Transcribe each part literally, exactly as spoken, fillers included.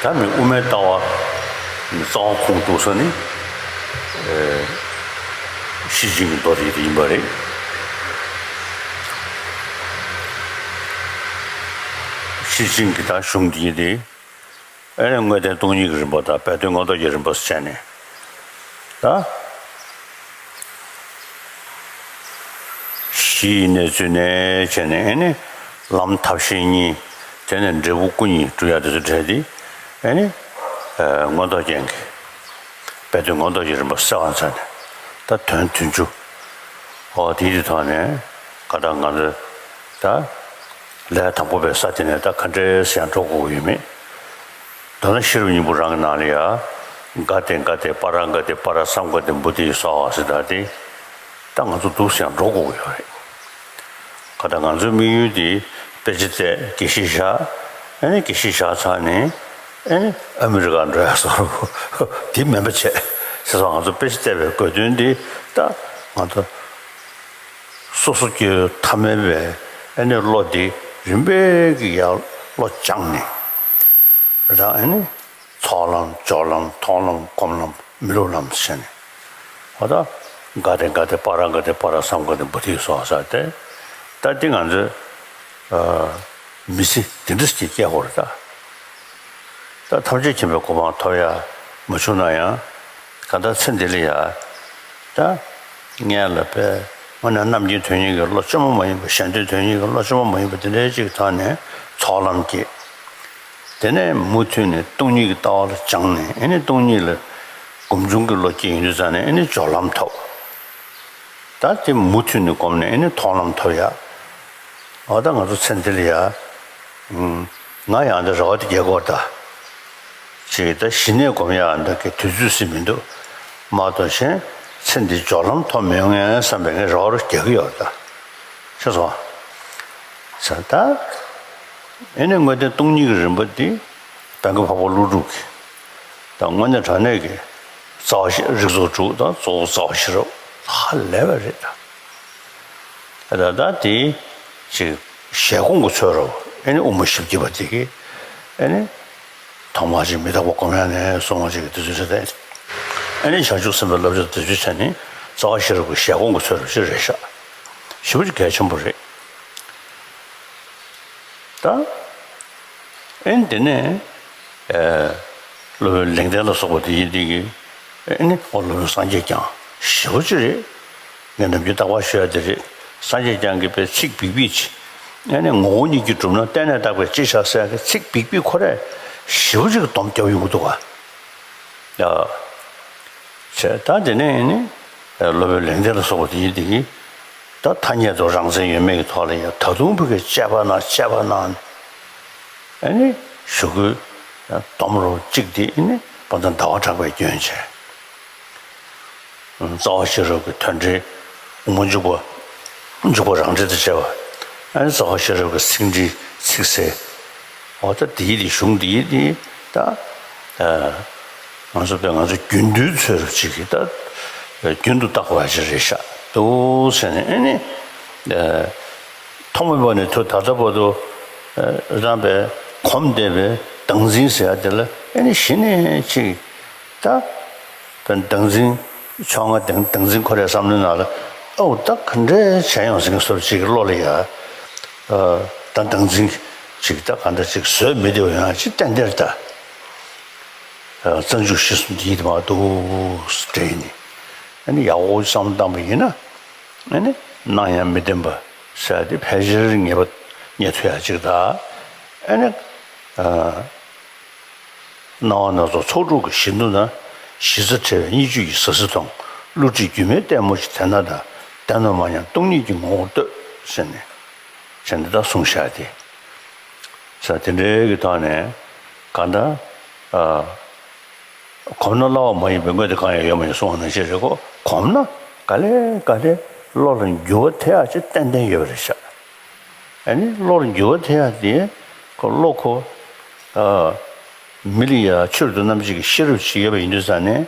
ད་མི་དབུ་མའི་ལྟ་བ་རྩ་བ་ཁུངས་གཏུགས་ས་ནི་ཤེར་ཕྱིན་གྱི་མདོ་དེ་ཡིན་པ་རེད། ཤེར་ཕྱིན་གྱི་ད་གཞུང་འདི་དེ་ཨེ་ནི་དངོས་བསྟན་སྟོང་ཉིད་ཀྱི་རིམ་པ་དང་སྦས་དོན་མངོན་རྟོགས་ཀྱི་རིམ་པ་བྱས་ནས་ད། གཞི་ཡི་གནས་ཚུལ་ནས་བྱས་ནས་ཨེ་ནི་ལམ་ཐབས་ཤེས་གཉིས། དེ་ནས་འབྲས་བུ་སྐུ་གཉིས་སྒྲུབ་ཡ་དེ་ཚོ་འབྲེལ་ཏེ་ཨེ་ནི་མངོན་རྟོགས་རྒྱན་གྱི་སྦས་དོན་མངོན་རྟོགས་ཀྱི་རིམ་པ་གསལ་བ་མཚོན་ནས་ད་དོན་བདུན་ཅུ། འོ་དེའི་དེ་ཐོག་ནས་ག་ད་ང་ཚོས་ད་ལས་དང་པོ་པའི་ས་དེ་ནས་ད་ག་འདྲས་ཡང་འགྲོ་དགོས་ཀྱི་ཡོད་མེད། མདོར་ན་ཤེས་རབ་སྙིང་པོ་རང་གི་ནང་ལ་ཡ། ག་ཏེ་ག་ཏེ་པཱ་ར་ག་ཏེ་པཱ་ར་སཾ་ག་ཏེ་བོ་དྷི་སྭཱ་ཧཱ་ཟེར་ད་དེ། ད་ང་ཚོ་འདུག་སེ་ཡང་འགྲོ་དགོས་ཀྱི་ཡོད་རེད། ག་ད་ང་ཚོའི་དམིགས་ཡུལ་དེ་དཔེ་ཆ་བལྟས་དགེ་བཤེས་བཞག་ཨ་ནི་དགེ་བཤེས་བཞག་ཚར་ནས་ཨ་ནི་ཨ་མི་རི་ཀ་འགྲོ་ཡ་བཟོ་འདྲ་དེ་མིན་པ་བྱས་ཟེར་སོང་། ང་ཚོ་དཔེ་ཆ་བལྟས་པའི་དགོས་དོན་དེ་ད་ང་ཚོ་སོ་སོ་སྐྱེ་བོ་ཐ་མལ་པའི་ཨ་ནི་བློ་དེ་རིམ་པས་ཀྱི་ཡར་བློ་སྦྱངས་ནས། རེད་ད། ཨ་ནི་ཚོགས་ལམ་སྦྱོར་ལམ་མཐོང་ལམ་སྒོམ་ལམ་མི་སློབ་ལམ་ཟེར་ནས། འོ་ད་ག་ཏེ་ག་ཏེ་པཱ་ར་ག་ཏེ་པཱ་ར་སཾ་ག་ཏེ་བོ་དྷི་སྭཱ་ཧཱ་ཟེར་ཏེ། ད་འདི་ང་ཚོས་མི་ཚེ་འདི་འདྲ་ཞིག་སྐྱེལ་དགོས་རེད་ད། ད་ཐམས་ཅད་མཁྱེན་པའི་གོ་འཕང་ཐོབ་ཡ་མ་བྱུང་ན་ཡང་། གང་ལྟར་ཚེ་འདི་ལ་ཡ། ད་སྔོན་ལ་དཔེ་དངོས་གནས་རྣམ་མཁྱེན་དོན་གཉེར་གྱི་བློ་ཅན་མ་མ་ཡིན་པ། གཞན་དོན་དོན་གཉེར་གྱི་བློ་ཅན་མ་མ་ཡིན་པ་དེ་འདྲའི་ཅིག་ཐོག་ནས་ཚོགས་ལམ་སྐྱེས། དེ་ནས་མུ་མཐུད་ནས་སྟོང་ཉིད་ཀྱི་ལྟ་བ་ལ་སྦྱངས་ནས། ཨེ་ནི་སྟོང་ཉིད་ལ་སྒོམ་བྱུང་གི་བློ་སྐྱེས་ཡོང་དུས་ཙང་ནས་ཨེ་ནི་སྦྱོར་ལམ་ཐོབ། ད་དེ་མུ་མཐུད་ནས་སྒོམ་ནས་ཨེ་ནི་མཐོང་ལམ་ཐོབ་ཡ། འོ་ད་ང་ཚོ་ཚེ་འདི་ལ་ཡ། ང་ཡང་འདི་རེ་བ་དེ་རྒྱག་གི་ཡོད་ད། ཅིག་ད་གཞི་ནས་སྒོམ་ཡག་འདི་གི་དུས་ཚོད་ཟིན་མི་འདུག་མ་གཏོགས་གཞན་ཚེ་འདི་སྦྱོར་ལམ་ཐོབ་མི་ཡོང་ངས་བསམ་པའི་ངས་རེ་བ་རུ་རྒྱག་གི་ཡོད་ད། ཤེས་སོང་། ས་ད། ཨེ་ནི་དངོས་བསྟན་སྟོང་ཉིད་ཀྱི་རིམ་པ་འདི་བན་དགེ་འཕགས་པ་ཀླུ་སྒྲུབ་ཀྱི་ད་དངོས་གནས་དྲང་གནས་ཀྱི་རྩ་བ་ཤེས་རིགས་ཚོགས་དྲུག་དང་གཙོ་བོ་རྩ་བ་ཤེས་རབ་ཧ་ལས་པ་རེད་ད། ད་ལྟ་དེ་ཅིག་ཞལ་སྒོང་གི་ཚོད་རོ། ཨེ་ནི་དབུ་མ་བཞི་བརྒྱ་པ་དེ་གི་ཨེ་ནི་ཐོག་མར་ཅིག་མི་རྟག་པ་སྒོམ་ཡ་ནས་གསུང་བ་ཅིག་གི་དུས་ཚོད་ཚོད་དེ། ཨེ་ནི་བྱང་ཆུབ་སེམས་དཔའི་བསླབ་བྱ་དེ་ཚོ་བྱས་ནས་རྩ་བ་ཤེས་རབ་ཀྱི་ཞལ་སྒོང་གི་ཚོད་རོ་ཅིག་རེད་ཤག་ཞེ་པོ་ཅིག་གལ་ཆེན་པོ་རེད། ད་ཨེ་ནི་དེ་ནས་ཨེ་སློབ་དཔོན་ལེགས་ལྡན་ལ་སོགས་པ་དེ་ཡིན་དེ་གི་ཨེ་ནི་ཨོ་སློབ་དཔོན་སངས་རྒྱས་ཀྱང་ཞེ་པོ་ཅིག་རེད། ངས་ནམ་རྒྱུན་རྟག་པར་ཞུ་ཡ་དེ་རེད། སངས་རྒྱས་ཀྱང་གི་པའི་ཚིག་འབིག་པིག་ཅིག་ཨེ་ནི་ངོ་བོ་ཉིད་ཀྱིས་གྲུབ་ན་བརྟེན་ནས་བཏགས་པའི་ཅི་བྱ་ཟེར་ཡ་གི་ཚིག་འབིག་པིག་ཁོ་རས་ཞེ་པོ་ཅིག་སྡོམ་རྒྱབ་ཡོང་གི་འདུག་ག་ཡ། བྱས་ད་དེ་ནས་ནི་སློབ་དཔོན་ལེགས་ལྡན་ལ་སོགས་པ་དེ་ཡིན་དེ་གི་ད་ཐ་སྙད་དུ་རང་མཚན་ཡོད་མེད་ཀྱི་ཐོག་ལ་ཡང་ད་དུང་བུ་གི་དཔྱད་པ་ན་དཔྱད་པ་ན་ཨ་ནི་ཞུ་དགོས། སྡོམ་རོ་གཅིག་དེ་ཨ་ནི་དཔལ་ལྡན་ཟླ་བ་གྲགས་པས་སྐྱོན་བྱས། རྩ་བ་ཤེས་རབ་ཀྱི་མཐུན་སྒྲིལ་དབུ་མ་འཇུག་པ། འཇུག་པ་རང་འགྲེལ་དང་བཅས་པ། ཨ་ནི་རྩ་བ་ཤེས་རབ་ཀྱི་ཚིག་འགྲེལ་ཚིག་གསལ། འོ་ད་དེའི་དེ་གཞུང་དེའི་དེ་ད་ང་ཚོ་པས་ང་ཚོ་རྒྱུན་དུ་འཚོལ་རོགས་བྱེད་ཀྱི་ད་རྒྱུན་དུ་བརྟག་པ་ཅིག་རེད་ཤག་འདུག་ཟེར་ནས་ཨ་ནི་ཐོག་མེད་པ་ནས་ཐོ་ད་ལྟ་བར་དུ་རང་པས་གོམས་བསྡད་པའི་བདག་འཛིན་ཟེར་ཡ་དེ་ལ་ཨ་ནི་གཞི་ནས་ཅིག་ད་བདག་འཛིན་ཕྱོགས་སྔ་བདག་བདག་འཛིན་ཁོ་རའི་བསམ་བློའི་ནང་ལ་ཨོ་ད་ག་འདྲས་བྱས་ཡོང་ཟིན་བཟོ་ཅིག་བློ་ལ་ཡ། ད་བདག་འཛིན་ཅིག་ད་ག་འདྲ་ཅིག་བཟོས་མི་བདེ་བ་ཡོང་ཡ་ཅིག་ཏན་ཏན་ད། རྩ་འཇུག་གཞི་གསུམ་འདིའི་དེ་མ་གཏོགས་འདྲེས་ནས་ཨ་ནི་ཡག་པོ་བསམ་བློ་བཏང་པ་ཡིན་ན་ཨ་ནི་སྣང་ཡང་མི་བདེན་པ་ཟེར་ཏེ་ཕལ་ཆེར་ངེས་པ་རྙེད་ཐུབ་ཡ་ཅིག་ད་ཨ་ནི། སྣང་བ་སྣ་ཚོགས་ཚོགས་དྲུག་གི་གཞི་མདོ་ན། གཞི་རྩ་བྲལ་བའི་གཉིས་བཅུད་ཀྱི་ཟ་ཟི་མཐོང་། བསླུ་བྲིད་སྒྱུ་མའི་ལྟད་མོ་ཞིག་དེ་ན་ད། བདེན་ནོ་མ་ཉམས་སྟོང་ཉིད་ཀྱི་ངོ་བོར་ལྟོས། ཟེར་ནས་བྱས་འདི་ལྟར་གསུངས་བཞག་སྟེ། ས་དེ་འདྲའི་གི་ཐོག་ནས་གང་ལྟར་གོམས་ན་སླ་བ་མ་ཡིན་པའི་དངོས་དེ་གང་ཡང་ཡོད་མ་ཡིན་གསུངས་པ་ནང་བཞིན་རེད་གོ་གོམས་ན་ག་ལེ་ག་ལེ་བློ་ལ་འགྱུར་བ་ཐེབས་ཡག་ཅིག་ཏན་ཏན་ཡོད་པ་རེད་ཤག་ཨ་ནི་བློ་ལ་འགྱུར་བ་ཐེབས་ཡག་དེ་ཁོ་བློ་ཁོ་ཨ་མི་ལ་ཡ་ཆོས་དང་རྣམ་འབྱེད་ཀྱི་ཤེས་རབ་ཅིག་ཡོད་པ་ཡིན་དུས་ཙང་ནས་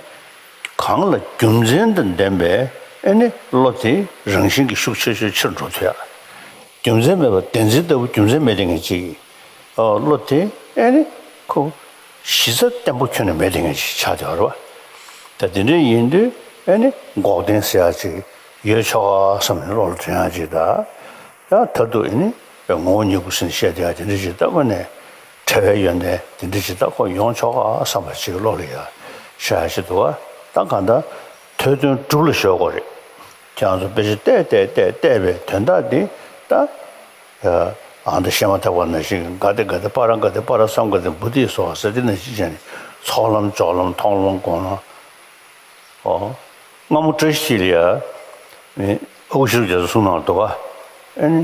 གང་ལ་རྒྱུ་མཚན་དང་ལྡན་པའི་ཨ་ནི་བློ་དེ་རང་བཞིན་གྱིས་ཤུགས་ཆེ་ཤོས་ཆེར་འགྲོ་ཐུབ་ཡག་རྒྱུ་མཚན་མེད་པར་བདེན་འཛིན་ལྟ་བུ་རྒྱུ་མཚན་མེད་དེ་ངས་ཅིག་ཨ་བློ་དེ་ཨ་ནི་ཁོ་ གཞི་རྩ་བརྟན་པོ་ཁྱོན་ནས་མེད་དེ་ངས་ཅིག་ཆགས་བསྡད་པ་རེད་བ། ད་དེ་འདྲ་ཡིན་དུས་ཨེ་ནི་འགོག་བདེན་ཟེར་ཡག་ཅིག་ཡོད་ཆོག་ག་བསམ་ནས་བློ་ལ་དྲན་ཡག་ཅིག་ད། ཡང་མཐར་ཐུག་ཨེ་ནི་ངོ་བོ་ཉིད་སྐུ་ཟེར་ནས་བཤད་བསྡད་ཡག་དེ་འདྲ་ཅིག་ད་དངོས་གནས་བྲལ་བའི་ཡོན་ཏན་དེ་འདྲ་ཅིག་ད་ཁོ་ཡོང་ཆོག་ག་བསམ་པ་ཅིག་བློ་ལ་ཡ་ཤར་ཡག་ཅིག་འདུག་བ། ད་གང་ལྟར་ཐོས་དོན་སྒྲུབ་ལ་གཞོལ་དགོས་རེད། ཁྱེད་རང་ཚོ་དཔེ་ཆ་བལྟས་བལྟས་བལྟས་བལྟས་པའི་དོན་དག་འདི་ད། ཨ་འདི་བཤད་མ་ཐག་པ་ནང་བཞིན་ག་དེ་ག་དེ་པ་ར་ག་དེ་པ་ར་སམ་ག་དེ་བུ་དེ་སོགས་ཟེར་དེ་ནང་བཞིན་བྱས་ནས་ཚོགས་ལམ་སྦྱོར་ལམ་མཐོང་ལམ་སྒོམ་ལམ། ཨོ། སྔ་མོ་བཀྲ་ཤིས་འཁྱིལ་ལ་ཡ། ཨ་ཁུ་ཤེས་རབ་རྒྱ་མཚོ་གསུང་གནང་འདུག་ག་ཨ་ནི།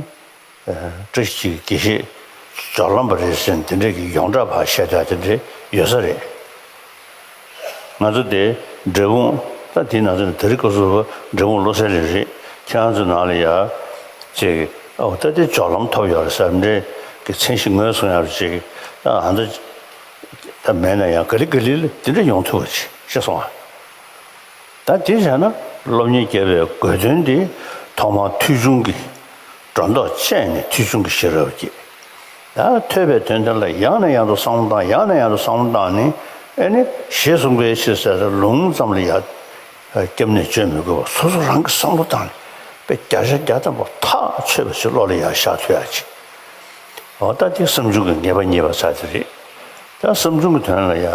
བཀྲ་ཤིས་འཁྱིལ་གྱི་དགེ་བཤེས་སྦྱོར་ལམ་པ་རེད་ཟེར་ནས་དེ་འདྲས་ཀྱི་ཡོངས་གྲགས་ཕར་བཤད་ཡག་དེ་འདྲས་ཡོད་ས་རེད། ང་ཚོ་དེ་འབྲས་སྤུངས་ད་དེའི་ནང་ཚོ་ནས་དེ་རིང་སྐབས་སུ་འབྲས་སྤུངས་བློ་གསལ་རེད་རེད། ཁྱེད་རང་ཚོའི་ནང་ལ་ཡ། ཅིག་ཨོ་ད་དེ་སྦྱོར་ལམ་ཐོབ་ཡོད་རེད་ཟེར་འདྲས་ཀྱི་མཚན་གཞི་ངོས་བཟུང་ཡག་རེད་ཅིག་ད་ཨ་ད། ད་མེད་ན་ཡང་ག་ལེ་ག་ལེ་ལ་དེ་འདྲ་ཡོང་ཐུབ་པ་ཅིག་ཤེས་སོང་ཨ། ད་དེ་བྱས་ན་སློབ་གཉེར་རྒྱབ་པའི་དགོས་དོན་དེ་ཐོག་མར་ཐོས་བྱུང་གི་སྒྲོ་འདོགས་བཅད་ནས་ཐོས་བྱུང་གི་ཤེས་རབ་ཀྱིས། ད་ཐོས་པའི་དོན་དེ་ལ་ཡང་ནས་ཡང་དུ་བསམ་བློ་བཏང་ཡང་ནས་ཡང་དུ་བསམ་བློ་བཏང་ནས་ཨེ་ནི་ཞེས་གསུངས་པའི་ཕྱིར་ཟེར་ཏེ་ལུང་ཙམ་ལ་ཡ། སྐྱབས་གནས་བཅོལ་མི་དགོས་པ་སོ་སོ་རང་གི་བསམ་བློ་བཏང་ནས་དཔེ་བརྒྱ་ཆ་བརྒྱ་ཐམ་པ་ཐག་ཆོད་པ་ཞིག་བློ་ལ་ཡར་ཤར་ཐུབ་ཡག་ཅིག་འོ་ད་དེ་བསམ་བྱུང་གི་ངེས་པ་རྙེད་པ་ཟེར་དེ་རེད། ད་བསམ་བྱུང་གི་དོན་ལ་ཡ།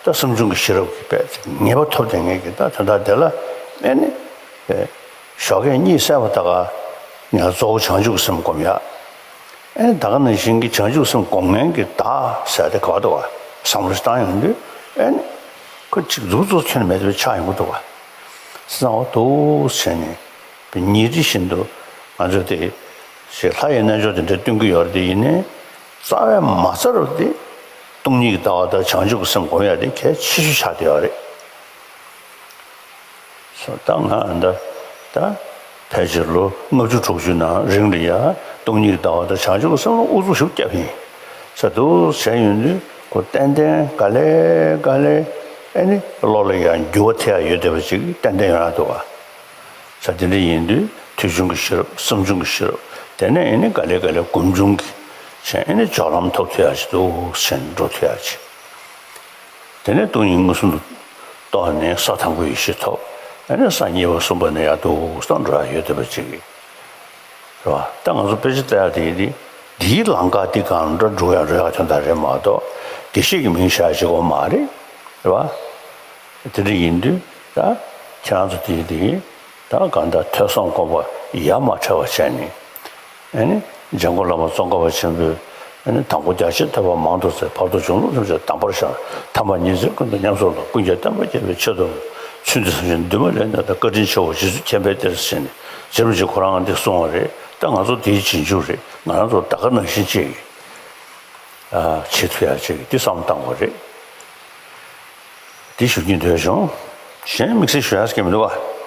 ད་བསམ་བྱུང་གི་ཤེས་རབ་ཀྱི་དཔེ་ངེས་པ་ཐོབ་བསྡད་མཁན་གྱི་ད་དོན་དག་དེ་ལ་ཨེ་ནི། ཞོགས་ཀས་གཉིད་སད་པ་ད་ག་ཉལ་གཙོ་བོ་བྱང་ཆུབ་ཀྱི་སེམས་སྒོམ་ཡག་ཨེ་ནི་ད་ག་ནང་བཞིན་གྱི་བྱང་ཆུབ་སེམས་སྒོམ་མཁན་གྱི་བདག་ཟེར་དེ་ག་བ་འདུག་བ། བསམ་བློ་ཞིག་བཏང་ཡོང་དུས་ཨེ་ནི། ཁོ་གཅིག་འཛུགས་གཙོ་ཁྱོན་ནས་མེད་པའི་ཆགས་ཡོང་གི་འདུག་བ། སྣང་བ་འདུག་བྱས་ནས་ཉིན་རེ་བཞིན་དུ་ང་ཚོ་དེ་ཞེས་ལྷ་ཡི་རྣལ་འབྱོར་དེ་འདྲ་སྟོན་གྱི་ཡོད་རེད་དེ་ཡིན་ནའི་རྩ་བའི་མ་རྩ་རུ་དེ་སྟོང་ཉིད་ཀྱི་ལྟ་བ་དང་བྱང་ཆུབ་ཀྱི་སེམས་སྒོམ་ཡག་དེ་གལ་ཆེ་ཤོས་ཆགས་བསྡད་ཡོད་རེད། སོ་ད་ང་འདི་ད་ཕལ་ཆེར་ལོ་ལྔ་བཅུ་དྲུག་ཅུ་ནང་རིང་ལ་ཡ་སྟོང་ཉིད་ཀྱི་ལྟ་བ་དང་བྱང་ཆུབ་ཀྱི་སེམས་ལ་ཨུ་ཚུགས་ཞིག་བརྒྱབ་ཡིན། ས་འདུག་བྱས་ཡོང་དུས་ཁོ་ཏན་ཏན་ག་ལེ་ག་ལེ་ཨེ་ནི་བློ་ལ་ཡང་འགྱུར་བ་ཐེབས་ཡ་ཡོད་བསྡད་པ་ཅིག་ཏན་ཏན་ཡོང་ཡ་འདུག་བ། ས་དེ་འདྲ་ཡིན་དུས་ཐོས་བྱུང་གི་ཤེས་རབ་བསམ་བྱུང་གི་ཤེས་རབ་དེ་ནས་ཨེ་ནི་ག་ལེ་ག་ལེ་སྒོམ་བྱུང་གི་བྱས་ཨེ་ནི་སྦྱོར་ལམ་ཐོབ་ཐུབ་ཡ་ཅིག་འདུག་བྱས་ནས་འགྲོ་ཐུབ་ཡ་ཅིག་དེ་ནས་སྟོང་ཉིད་མངོན་སུམ་དུ་རྟོགས་ནས་ས་དང་པོའི་ཡེ་ཤེས་ཐོབ། ཨ་ནི་ས་གཉིས་པ་གསུམ་པ་ནས་ཡར་འདུག་སེ་འགྲོ་ཡ་ཡོད་བསྡད་པ་ཅིག་རེད་བ། ད་ང་ཚོ་དཔེ་ཆ་ལྟ་ཡ་དེ་ཡིན་དུས་འདིའི་ལམ་ཁ་འདི་གང་འདྲ་འགྲོ་ཡ་འགྲོ་ཡ་དོན་དག་རེད་མ་གཏོགས་དགེ་བཤེས་ཀྱི་མིང་བཞག་ཡ་ཅིག་ཡོད་མ་རེད། རེད་བ། དེ་འདྲ་ཡིན་དུས་ད་ཁྱེད་རང་ཚོ་དེ་དེ་ད་གང་ལྟར་ཐོས་བསམ་སྒོམ་པ་ཡ་མ་བྲལ་བ་བྱས་ནས། ཨ་ནི་འཇམ་མགོན་བླ་མ་ཙོང་ཁ་པ་ཆེན་པོས་ཨ་ནི་དང་པོ་རྒྱ་ཆེར་ཐོས་པ་མང་དུ་བཙལ། བར་དུ་གཞུང་ལུགས་ཐམས་ཅད་གདམས་པར་ཤར། ཐ་མ་ཉིན་མཚན་ཀུན་ཏུ་ཉམས་སུ་བླངས། ཀུན་ཀྱང་བསྟན་པ་རྒྱས་པའི་ཆེད་དུ། ཚུལ་འདི་བསམ་ཞིང་འདུན་མ་ལས་ནས་ད་བཀའ་དྲིན་ཆེའོ། རྗེ་བཙུན་མཁྱེན་པའི་གཏེར་ཟེར་ནས་རྗེ་རིན་པོ་ཆེ་ཁོ་རང་འདི་གསུངས་པ་རེད། ད་ང་ཚོ་དེའི་རྗེས་འཇུག་རེད། ང་རང་ཚོ་ད་ག་ནང་བཞིན་བྱེད་ཀྱི་ཨ་བྱེད་ཐུབ་ཡ་བྱེད་ཀྱི་འདི་བསམ་བཏང་དགོས་རེད། འདི་ཞུ་སྙིང་འདོད་བྱུང་། གཞན་དམིགས་བསལ་ཞུ་ཡ་ཟེར་གྱི་མི་འདུག་བ།